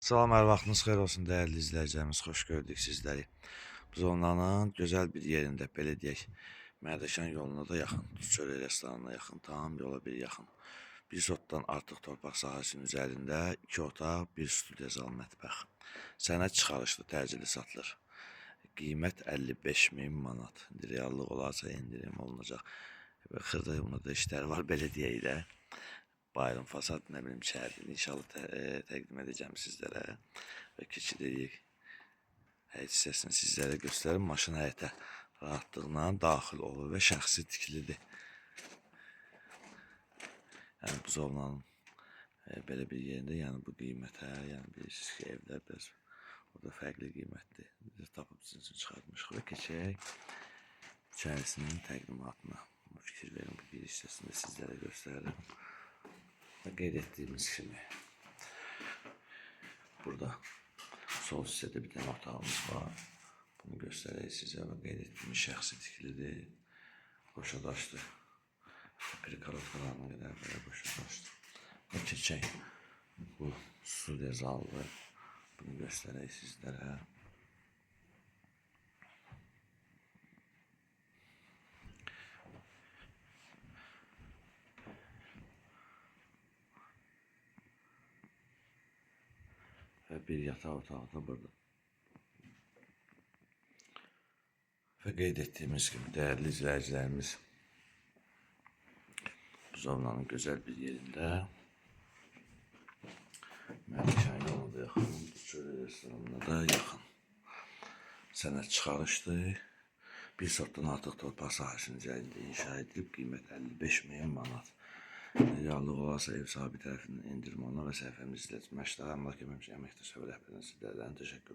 Salam, hər vaxtınız xeyir olsun dəyərli izləyicilərimiz. Xoş gördük sizləri. Buzovnanın gözəl bir yerində, belə deyək, Mərdəkan yoluna da yaxın, Duz çörək restoranına yaxın, tam yola bir yaxın. Bir sotdan artıq torpaq sahəsinin üzərində 2 otaq, bir studiya zal mətbəx. Sənəd çıxarışlı, təcili satılır. Qiymət 55 min manat. İndi reallıq olarsa endirim olunacaq. Və xırda da işlər var, belə deyək də. Bayram fasad, nə bilim içərisini inşallah təqdim edəcəm sizlərə. Və keçid edirik. Həyət hissəsini sizlərə göstərim. Maşın həyətə rahatlıqla daxil olur və şəxsi tikilidir. Yəni Buzovnanın belə bir yerində, yəni bu qiymətə, yəni bilirsiniz ki, evlər biraz orada fərqli qiymətdir. Biz tapıb sizin üçün çıxartmışıq və keçək içərisinin təqdimatına. Fikir verin, bu giriş hissəsini də sizlərə göstərirəm. Və qeyd etdiyimiz kimi burada sol hissədə bir dənə otağımız var. Bunu göstərək sizə və qeyd etdiyimiz şəxsi tikilidir. Qoşa daşdır. Prikarodkalarına qədər belə qoşa daşdır. Və keçək bu studiya zalıdır. Bunu göstərək sizlərə. Və bir yataq otağı da burada. Və qeyd etdiyimiz kimi dəyərli izləyicilərimiz, Buzovnanın gözəl bir yerində, Mərdəkan yoluna da yaxın, Çörək restoranına da yaxın. Sənəd çıxarışdır. Bir sotdan artıq torpaq sahəsinin üzərində inşa edilib, qiymət 55 min manat. Reallıq olarsa ev sahibi tərəfindən endirim olunar və səhifəmizi izlətmək. Əmlak əməkdaşı rəhbərinə sizlərdən təşəkkür.